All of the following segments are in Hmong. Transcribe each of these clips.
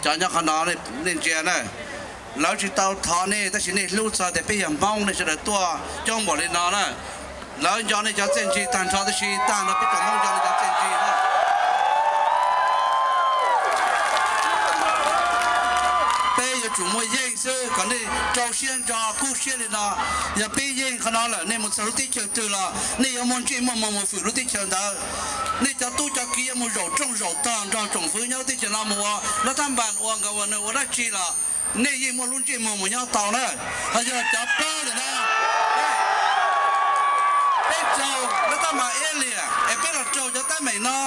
Cov nyob qhov no nej ntsia na, lawv tsis tau thov nej tab sis nej hlub txog tias peb yog Hmoob nej sawv daws tuaj coob npaum li no na. Lawv nco nej cov txiaj ntsig tag nrho tab sis tag no peb tsoom Hmoob nco nej cov txiaj ntsig na. Peb yuav tsum muaj yeej xwb kom nej rau siab ntso kub siab li no. Yog peb yeej qhov no lawm nej mus txog lub teb chaws twg los nej yuav muaj ntsej muag mus mus fwm lub teb chaws ntawd. Nej cov tub cov kiv yuav mus zaum rooj zaum tog nrog tsoom fwv nyob lub teb chaws no mus ua lab tab npas ua governor ua dab tsi los nej yeej muaj lub ntsej muag mus nyob tau na. Ho yog cov plaub ntawm no, peb raug lab tab npas iab liam es peb los raug cov tab meeg no,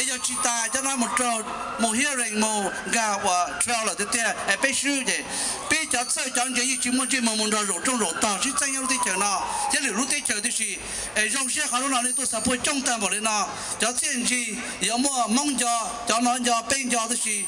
es yog tsis tas cov no mus raug, mus hearing mus nkag uas trial lawm tiag tiag es peb swb ces peb cov txawj cov ntse yeej tsis muaj ntsej muag mus nrog zaum rooj zaum tog sib txeeb nyob lub teb chaws no thiab lwm lub teb chaws tib si. Es zoo siab qhov hnub no nej tuaj xav puaj coob tag npaum li no. Cov txiaj ntsig yuav muaj Hmoob nco, cov no nco peb nco tib si.